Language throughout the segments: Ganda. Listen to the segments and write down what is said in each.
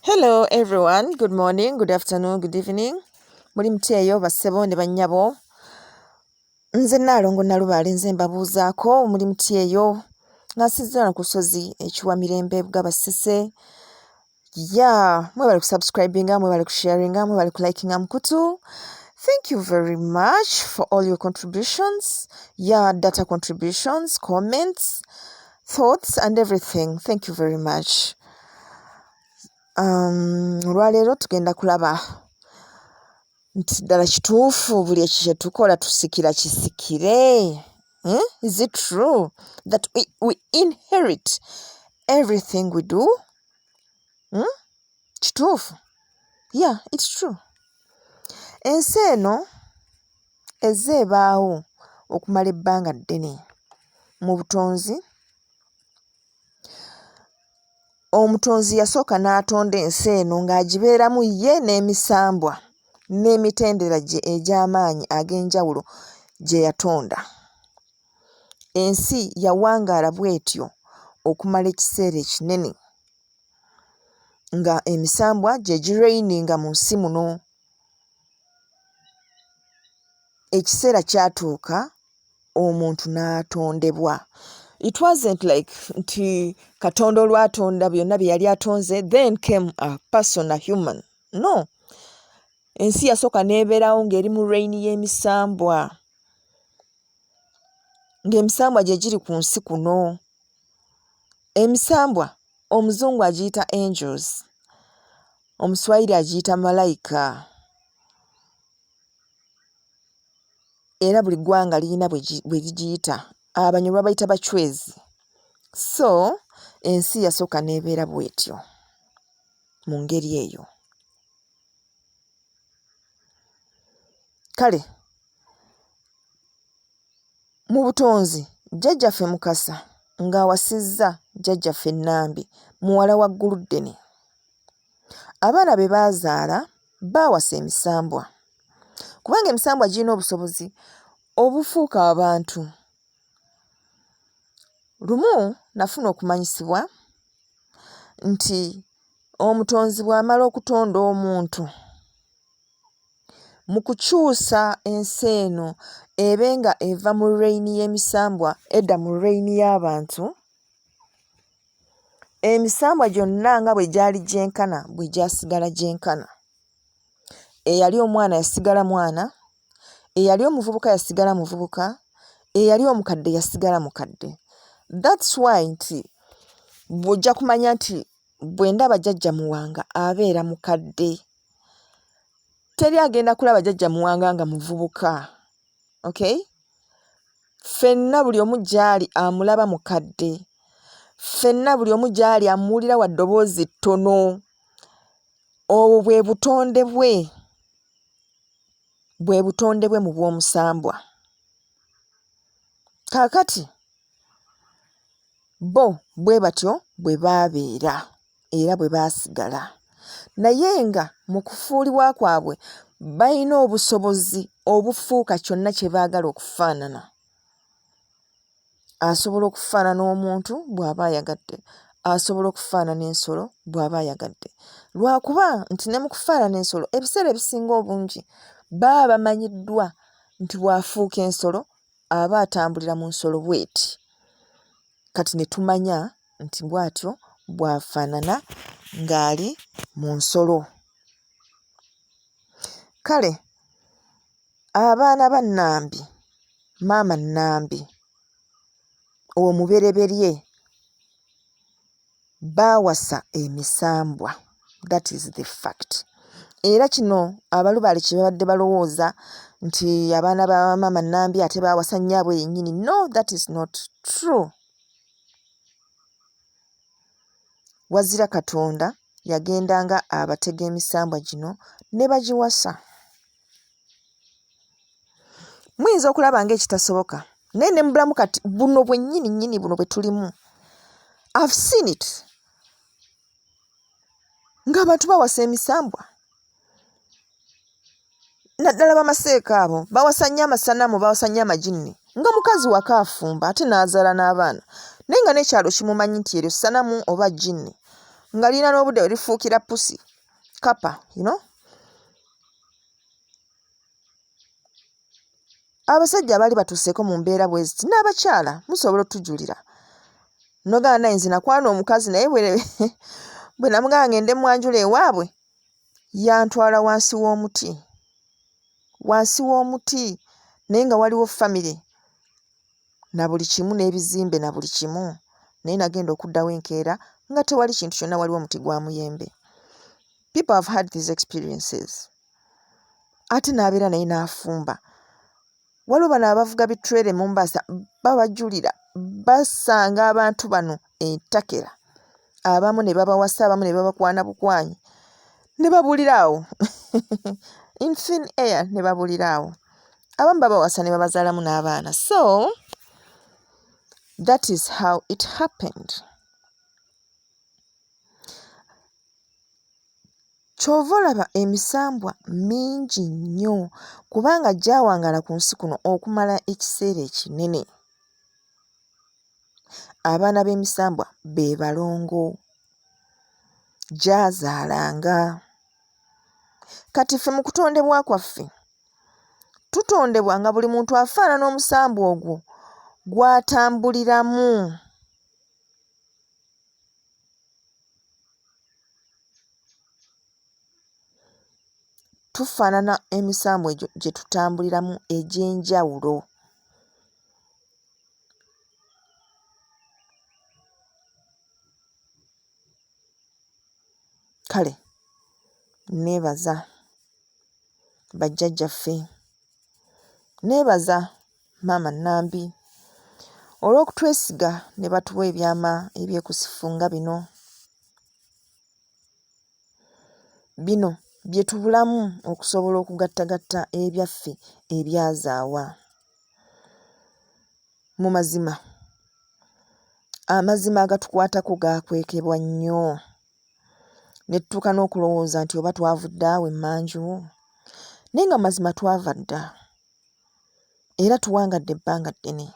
Hello everyone, good morning, good afternoon, good evening. Muli mutya eyo bassebo ne bannyabo. Nze Nnaalongo Nnalubaale nze mbabuuzaako muli mutya eyo nga nsinziira ku lusozi ekiwa mirembe Bugaba Ssese. Yeah, mwebale kusubscribinga, mwebale kusharinga, mwebale kulikinga mukutu. Thank you very much for all your contributions. Yeah, data contributions, comments, thoughts and everything. Thank you very much. Um, olwaleero tugenda kulaba nti ddala kituufu buli ekyo kye tukola tusikira kisikire. Eh? Is it true that we inherit everything we do? Hmm? Kituufu? Yeah, it's true. Ensi eno ezze ebaawo okumala ebbanga ddene mu butonzi. Omutonzi yasooka n'atonda ensi eno ng'agibeeramu ye n'emisambwa n'emitendera gye egy'amaanyi ag'enjawulo gye yatonda. Ensi yawangaala bw'etyo okumala ekiseera ekinene nga emisambwa gye gireyininga mu nsi muno. Ekiseera kyatuuka omuntu n'atondebwa. It wasn't like nti Katonda olwatonda byonna bye yali atonze then came a person, a human. No. Ensi yasooka n'ebeerawo ng'eri mu reign y'emisambwa. Ng'emisambwa gye giri ku nsi kuno. Emisambwa omuzungu agiyita angels, omuswayiri agiyita malayika. Era buli ggwanga lirina bwe ligiyita. Abanyoro babayita bachwezi. So ensi yasooka n'ebeera bw'etyo mu ngeri eyo. Kale mu butonzi jjajjaffe Mukasa ng'awasizza jjajjaffe Nnambi muwala wa Gguluddene. Abaana be baazaala baawasa emisambwa kubanga emisambwa girina obusobozi obufuuka abantu. Lumu nafuna okumanyisibwa nti Omutonzi bw'amala okutonda omuntu, mu kukyusa ensi eno ebe nga eva mu reign y'emisambwa edda mu reign y'abantu, Emisambwa gyonna nga bwe gyali gyenkana bwe gyasigala gyenkana. Eyali omwana yasigala mwana, eyali omuvubuka yasigala muvubuka, eyali omukadde yasigala mukadde. That's why nti bw'ojja kumanya nti bwe ndaba Jjajja Muwanga abeera mukadde. Teri agenda kulaba Jjajja Muwanga nga muvubuka. Okay? Ffenna buli omu gy'ali amulaba mukadde. Ffenna buli omu gy'ali amuwulira wa ddoboozi ttono. Obwo bwe butonde bwe. Bwe butonde bwe mu bw'omusambwa. Kaakati bo bwe batyo bwe baabeera era bwe baasigala. Naye nga mu kufuulibwa kwabwe balina obusobozi obufuuka kyonna kye baagala okufaanana. Asobola okufaanana omuntu bw'aba ayagadde, asobola okufaanana ensolo bw'aba ayagadde. Lwakuba nti ne mu kufaanana ensolo ebiseera ebisinga obungi baba bamanyiddwa nti bw'afuuka ensolo aba atambulira mu nsolo bw'eti. Kati ne tumanya nti bw'atyo bw'afaanana ng'ali mu nsolo. Kale abaana ba Nnambi, maama Nnambi omubereberye baawasa emisambwa that is the fact. Era kino abalubaale kye babadde balowooza nti abaana ba maama Nambi ate baawasa nnyaabwe yennyini. No, that is not true. Wazira Katonda yagendanga abatega emisambwa gino ne bagiwasa. Muyinza okulaba ng'ekitasoboka naye ne mu bulamu kati buno bwennyini nnyini buno bwe tulimu I've seen it ng'abantu bawasa emisambwa naddala bamaseeka abo bawasa nnyo amasanamu bawasa nnyo amajinni nga mukazi waka afumba ate n'azaala n'abaana naye nga n'ekyalo kimumanyi nti eryo ssanamu oba jinni. Nga lirina n'obudde we lifuukira pusi, kkapa, you know. Abasajja abaali batuuseeko mu mbeera bwe ziti n'abakyala musobola otujulira. Nogamba naye nze nakwana omukazi naye bwe bwe namugamba ngende mwanjula ewaabwe yantwala wansi w'omuti wansi w'omuti naye nga waliwo famire na buli kimu n'ebizimbe na buli kimu naye nagenda okuddawo enkeera nga tewali kintu kyonna waliwo omuti gwa muyembe. People have had these experiences. Ate n'abeera naye n'afumba. Waliwo bano abavuga bi trailer e Mombasa babajulira basanga abantu bano entakera abamu ne babawasa abamu ne babakwana bukwanyi ne babulira awo in thin air ne babulira awo abamu babawasa ne babazaalamu n'abaana so that is how it happened. Ky'ova olaba emisambwa mingi nnyo kubanga gyawangaala ku nsi kuno okumala ekiseera ekinene. Abaana b'emisambwa be balongo. Gyazaalanga. Kati ffe mu kutondebwa kwaffe tutondebwa nga buli muntu afaanana omusambwa ogwo gw'atambuliramu. Tufaanana emisambwa egyo gye tutambuliramu egy'enjawulo. Kale nneebaza bajjajjaffe, nneebaza Maama Nambi olw'okutwesiga ne batuwa ebyama ebyekusifu nga bino. Bino bye tubulamu okusobola okugattagatta ebyaffe ebyazaawa. Mu mazima, amazima agatukwatako gaakwekebwa nnyo ne tutuuka n'okulowooza nti oba twavudde awo emmanju naye nga mu mazima twava dda. era tuwangadde ebbanga ddene.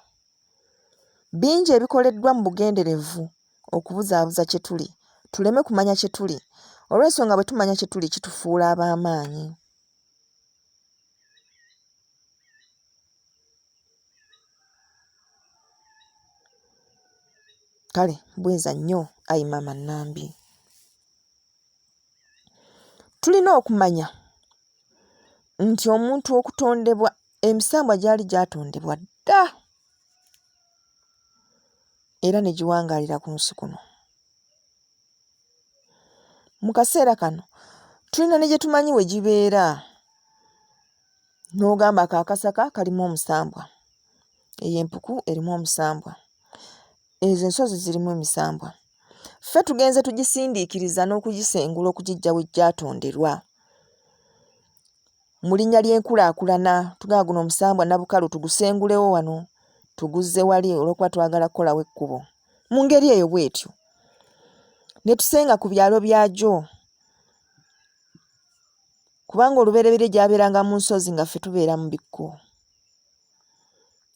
Bingi ebikoleddwa mu bugenderevu okubuzaabuza kye tuli tuleme kumanya kye tuli olw'ensonga bwe tumanya kye tuli kitufuula ab'amaanyi. Kale bweza nnyo ayi maama Nambi. Tulina okumanya nti omuntu okutondebwa emisambwa gyali gyatondebwa dda era ne giwangaalira ku nsi kuno. Mu kaseera kano tulina ne gye tumanyi we gibeera n'ogamba ako akasaka kalimu omusambwa, eyo empuku erimu omusambwa. Ezo ensozi zirimu emisambwa. Ffe tugenze tugisindiikiriza n'okugisengula okugiggya we gyatonderwa. Mu linnya ly'enkulaakulana tugamba guno omusambwa Nabukalu tugusengulewo wano tuguzze wali olw'okuba twagala kukolawo ekkubo. Mu ngeri eyo bw'etyo ne tusenga ku byalo byagyo kubanga olubereberye gyabeeranga mu nsozi nga ffe tubeera mu bikko.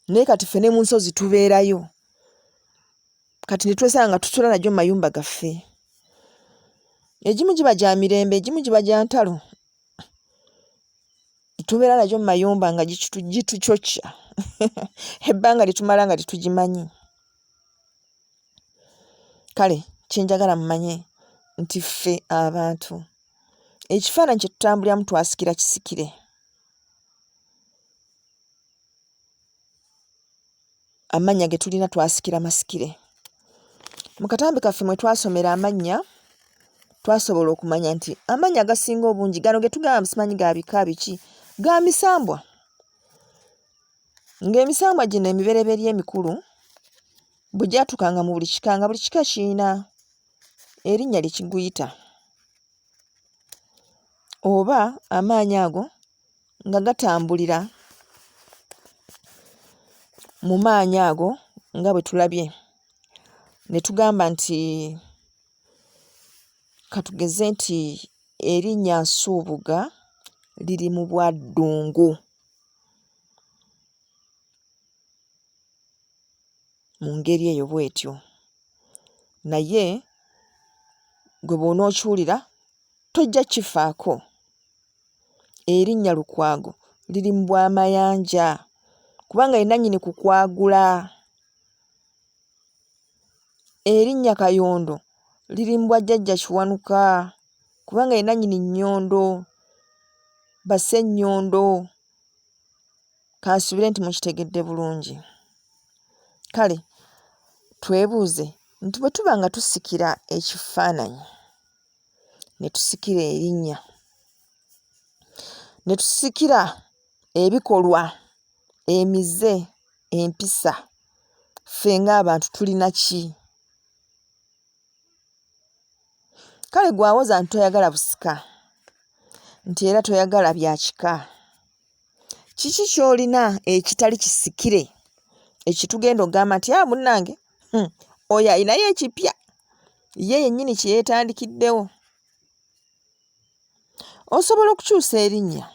Naye kati ffe ne mu nsozi tubeerayo. Kati ne twesanga nga tusula nagyo mu mayumba gaffe. Egimu giba gya mirembe, egimu giba gya ntalo. Tubeera nagyo mu mayumba nga gitucocca ebbanga lye tumala nga tetugimanyi. Kale kye njagala mumanye nti ffe abantu ekifaananyi kye tutambuliramu twasikira kisikire. Amannya ge tulina twasikira masikire. Mu katambi kaffe mwe twasomera amannya twasobola okumanya nti amannya agasinga obungi gano ge tugamba simanyi ga bika biki ga misambwa. Ng'emisambwa gino emibereberye emikulu bwe gyatuukanga mu buli kika nga buli kika kirina erinnya lye kiguyita oba amaanyi ago nga gatambulira mu maanyi ago nga bwe tulabye ne tugamba nti ka tugeze nti erinnya Nsuubuga liri mu Bwaddungu. Mu ngeri eyo bw'etyo. Naye Ggwe bw'onookiwulira tojja kukifaako. Erinnya Lukwago liri mu bwa Mayanja kubanga ye nnannyini kukwagula. Erinnya Kayondo liri mu bwa Jjajja Kiwanuka kubanga ye nnannyini nnyondo, Bassennyondo. Kansuubire nti mukitegedde bulungi. Kale twebuuze nti bwe tuba nga tusikira ekifaananyi, ne tusikira erinnya, ne tusikira ebikolwa, emize, empisa, ffe ng'abantu tulina ki? Kale ggwe awoza nti toyagala busika, nti era toyagala bya kika, kiki ky'olina ekitali kisikire ekitugenda okugamba nti a munnange oyo alinayo ekipya ye yennyini kye yeetandikiddewo? Osobola okukyusa erinnya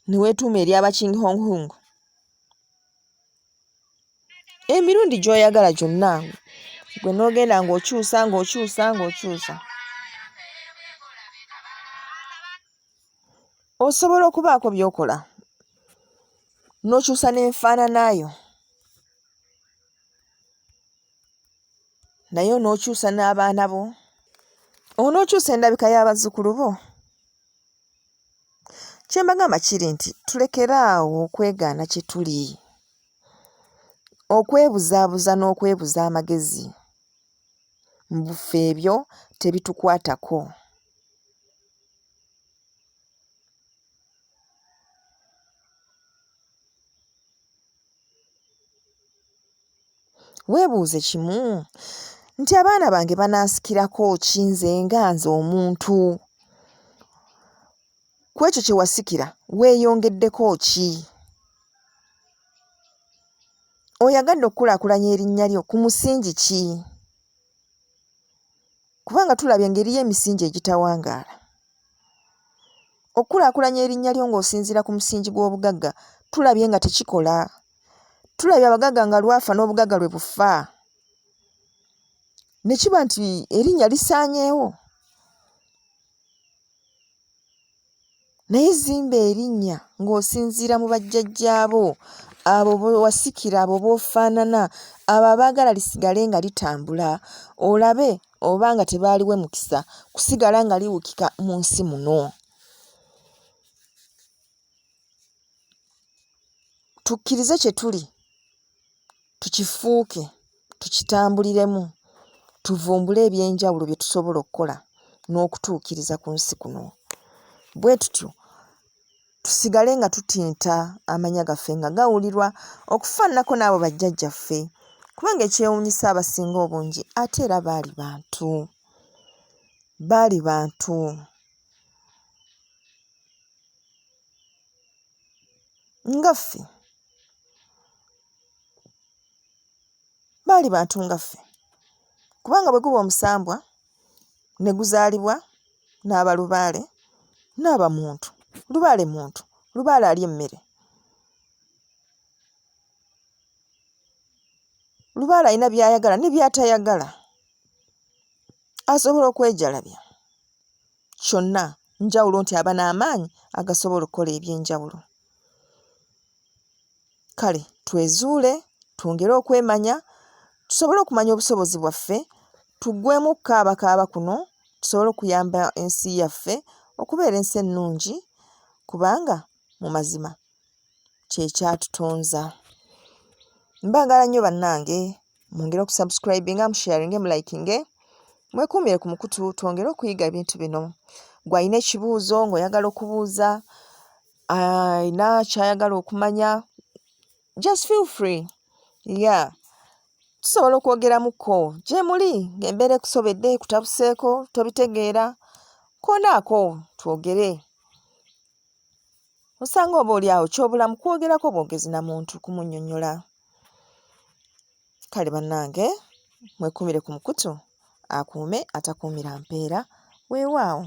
ne weetuuma erya ba King Hong Hung emirundi gy'oyagala gyonna gwe n'ogenda ng'okyusa ng'okyusa ng'okyusa. Osobola okubaako by'okola n'okyusa n'enfaanana yo naye onookyusa n'abaana bo? Onookyusa endabika y'abazzukulu bo? Kye mbagamba kiri nti tulekere awo okwegaana kye tuli, okwebuzaabuza n'okwebuza amagezi. Mbu ffe ebyo tebitukwatako. Weebuuze kimu nti abaana bange banansikirako ki nze nga nze omuntu? Ku ekyo kye wasikira weeyongeddeko ki? Oyagadde okukulaakulanya erinnya lyo ku musingi ki? Kubanga tulabye ng'eriyo emisingi egitawangaala. Okukulaakulanya erinnya lyo ng'osinziira ku musingi gw'obugagga tulabye nga tekikola. Tulabye abagagga nga lwafa n'obugagga lwe bufa. Ne kiba nti erinnya lisaanyeewo. Naye zimba erinnya ng'osinziira mu bajjajjaabo, abo be wasikira, abo b'ofaanana, abo abaagala lisigale nga litambula, olabe oba nga tebaaliwe mukisa kusigala nga liwukika mu nsi muno. Tukkirize kye tuli, tukifuuke, tukitambuliremu, tuvumbule eby'enjawulo bye tusobola okukola n'okutuukiriza ku nsi kuno. Bwe tutyo tusigale nga tutinta amanya gaffe nga gawulirwa okufaananako n'abo bajjajjaffe kubanga ekyewuunyisa abasinga obungi ate era baali bantu, baali bantu. Nga ffe. Baali bantu nga ffe kubanga bwe guba omusambwa ne guzaalibwa n'aba lubaale n'aba muntu. Lubaale muntu, lubaale alya emmere. Lubaale alina by'ayagala ne by'atayagala. Asobola okwejalabya. Kyonna njawulo nti aba n'amaanyi agasobola okukola eby'enjawulo. Kale twezuule, twongere okwemanya, tusobole okumanya obusobozi bwaffe, tuggweemu okukaabakaaba kuno, tusobole okuyamba ensi yaffe okubeera ensi ennungi kubanga mu mazima kye kyatutonza. Mbaagala nnyo bannange, mwongere okusubscribinga, musharinge, mulikinge, mwekuumire ku mukutu twongere okuyiga ebintu bino. Ggwe alina ekibuuzo ng'oyagala okubuuza, alina ky'ayagala okumanya, just feel free, yeah. Tusobola okwogeramuko gye muli ng'embeera ekusobedde, ekutabuseeko, tobitegeera, koonaako twogere. Osanga oba oli awo ky'obulamu kwogerako bwogezi na muntu kumunnyonnyola. Kale bannange mwekuumire ku mukutu akuume atakuumira mpeera weewaawo.